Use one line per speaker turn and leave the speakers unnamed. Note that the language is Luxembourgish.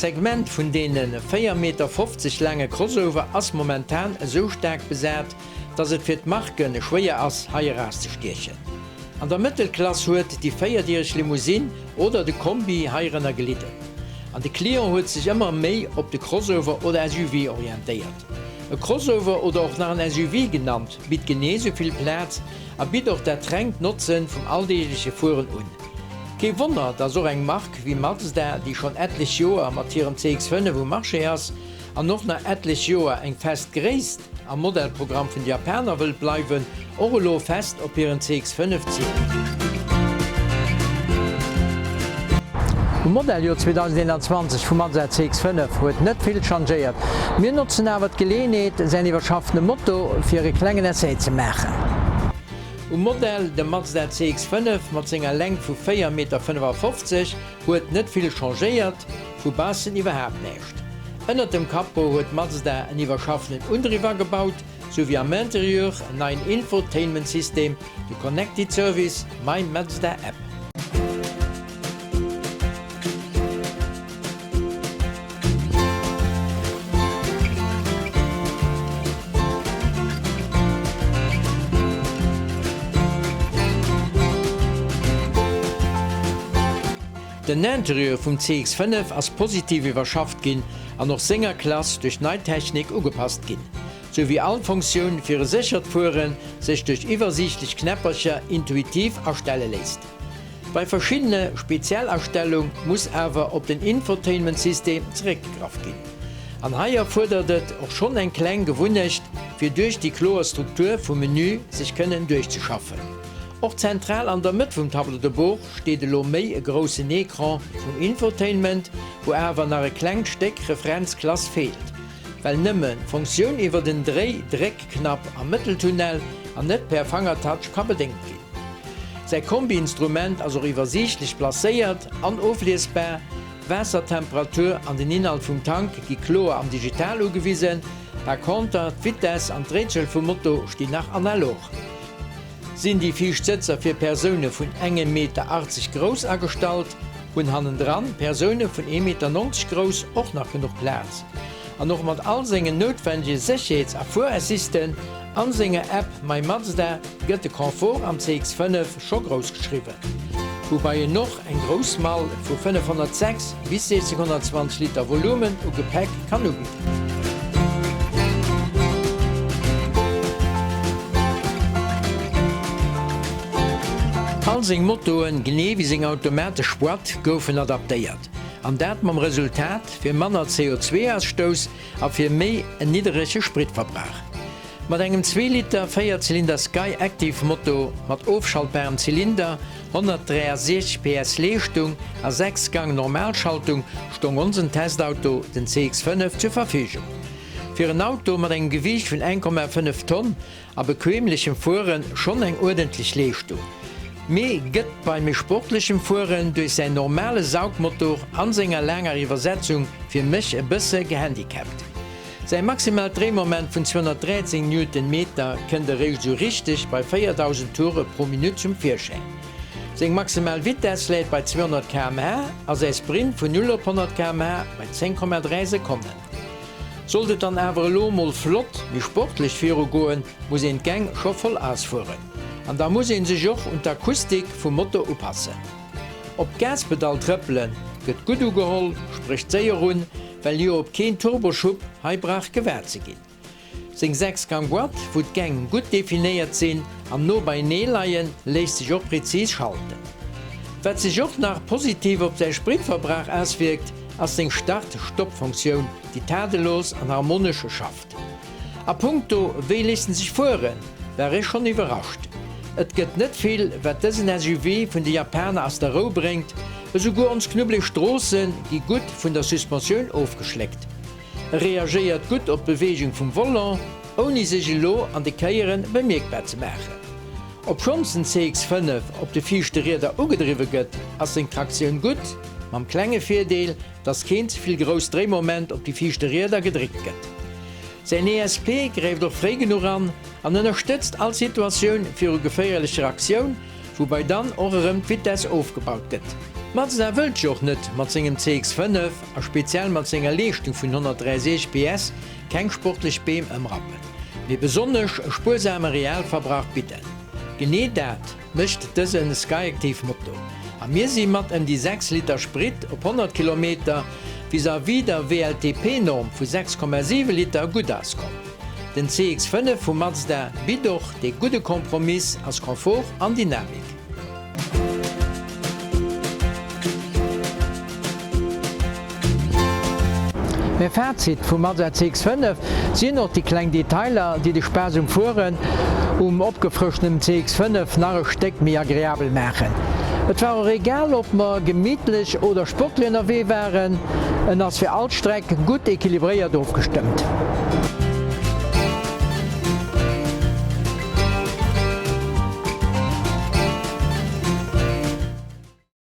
D'Segment vun deene 4,50 Meter laange Crossover ass momentan esou staark besat, dass et fir d'Marke schwéier ass, hei erauszestiechen. An der Mëttelklass huet déi véierdireg Limousine oder de Kombi heirënner gelidden. An de Client huet sech ëmmer méi op de Crossover oder SUV orientéiert. E Crossover oder och nach en SUV genannt, bitt genee sou vill Plaz a bitt och dat rengt Notze vum alldeegleche Fueren un. Kee Wonner, dass och eng Mark wéi Mazda, déi schonn etlech Joer mat hirem CX-5 um Marché ass an och nach etlech Joer eng fest Gréisst am Modellprogramm vun de Japaner wëllt bleiwen, och elo fest op hiren CX-5 zielt. Um Modelljoer 2021 vum Mazda CX-5 huet net vill changéiert. Mir notzen awer d'Geleeënheet, säin iwwerschaffene Moto fir e klengen Essai ze maachen. Um Modell, dem Mazda CX-5 mat senger Längt vu 4,55 Meter, huet net vill changéiert, vu baussen iwwerhaapt näischt. Ënnert dem Capot huet Mazda en iwwerschaffenen Undriw agebaut, sou wéi am Interieur en neien Infotainment-System, de Connected Service My Mazda App. Den Interieur vum CX-5 ass positiv iwwerschafft ginn an och senger Klass duerch nei Technik ugepasst ginn, sou wéi all Funktioun fir e séchert Fuere sech duerch iwwersiichtlech Knäppercher intuitiv astelle léisst. Bei verschiddene Spezialastellung muss awer op den Infotainment-System zeréckgegraff ginn. An hei erfuerdert et och schonn eng kleng Gewunnecht, fir duerch déi kloer Struktur vum Menü sech kënnen duerchzeschaffen. Och zentral an der Mëtt vum Tableau de bord steet elo méi e groussen Ecran vum Infotainment, wou awer nach e klengt Stéck Referenzklass feelt, well nëmmen d'Funktioun iwwer den Dréi-Dréck-Knapp am Mëtteltunnel an net per Fangertouch ka bedéngt ginn. Säi Kombi-Instrument ass och iwwersiichtlech placéiert an ofliesbar, d'Waassertemperatur an den Inhalt vum Tank gi kloer an digital ugewisen, par conter d'Vitess an d'Dréizuel vum Moto stinn nach analog. Sinn déi viischt Sëtzer fir Persoune vun engem Meter 80 grouss agestallt, hunn hannendran Persoune vun ee Meter 90 grouss och nach genuch Plaz. An och mat all sengen noutwennege Sécherheets a Fuerassisten an senger App MyMazda gëtt de Confort am CX-5 scho grouss geschriwwen. Woubai en och eng grouss Mall vu 506 bis 1620 Liter Volumen u Gepäck kann ubidden. All seng Motoen, genee wéi seng automatesch Boîte, goufen adaptéiert, an dat mam Resultat fir manner CO2-Ausstouss a fir méi en nidderege Spritverbrauch. Mat engem Zweeliter Véierzylinder Skyactiv-Motor mat ofschaltbarem Zylinder, 163 PS Leeschtung a 6 Gang Normalschaltung stong onsen Testauto, den CX-5, zur Verfügung. Fir en Auto mat engem Gewiicht vun 1,5 Tonn a bequemlechem Fueren schonn eng uerdentlech Leeschtung, mee gëtt bei méi sportlechem Fueren duerch säin normale Saugmotor an senger laanger Iwwersetzung fir mech e bësse gehandicapt. Säi maximaalt Dréimoment vun 213 Newtonmeter kënnt eréischt esou richteg bei 4.000 Toure pro Minutt zum Virschäin. Seng maximal Vitess läit bei 200 km/h a säi Sprint vun 0 op 100 km/h bei 10,3 Sekonnen. Sollt et dann awer elo mol flott méi sportlech virugoen, muss een d'Gäng scho voll ausfueren. An da muss ee sech och un d'Akustik vum Motor upassen. Op d'Gaspedall trëppelen gëtt gutt ugeholl, sprécht séier un, well jo op keen Turboschub hei brauch gewaart ze ginn. Seng 6 Gang Boîte, wou d'Gäng gutt definéiert sinn an no beienee leien, léisst sech och prezis schalten. Wat sech och nach positiv op säi Spritverbrauch auswierkt, ass seng Start-Stopp-Funktioun, déi tadellos an harmonesch schafft. A punkto wéi léisst en sech fueren, war ech schonn iwwerrascht. Et gëtt net vill, wat dësen SUV vun de Japaner ass der Rou bréngt, esouguer ons knubbeleg Stroosse gi gutt vun der Suspensioun ofgeschléckt. E reagéiert gutt op d'Beweegung vum Volant, ouni sech elo an de Kéiere bemierkbar ze maachen. Obschonns den CX-5 op de viischte Rieder ugedriwwe gëtt, ass seng Traktioun gutt, mam klenge Virdeel, dass keen ze vill grousst Dréimoment op déi viischte Rieder gedréckt gëtt. Säin ESP gräift och fréi genuch an an ënnerstëtzt all Situatioun viru geféierlecher Aktioun, woubai dann och erëm d'Vitess ofgebaut gëtt. Mazda wëllt jo och net mat sengem CX-5 a speziell mat senger Leeschtung vun 163 PS keng sportlech Beem ëmrappen, mee besonnesch e spuersame Realverbrauch bidden. Genee dat mécht dëse Skyactiv Motor. A mir si mat ëm déi 6 Liter Sprit op 100 Kilometer vis-à-vis der WLTP-Norm vu 6,7 Liter gutt auskomm. Den CX-5 vu Mazda bitt och dee gudde Kompromiss aus Confort an Dynamik. Mä Fazit vum Mazda CX-5 sinn och déi kleng Detailer, déi de Spaass um Fueren um opgefrëschtenem CX-5 nach e Stéck méi agreabel maachen. Et war och egal ob mer gemittlech oder sportlech ënnerwee waren, en ass fir all Streck gutt equilibréiert ofgestëmmt.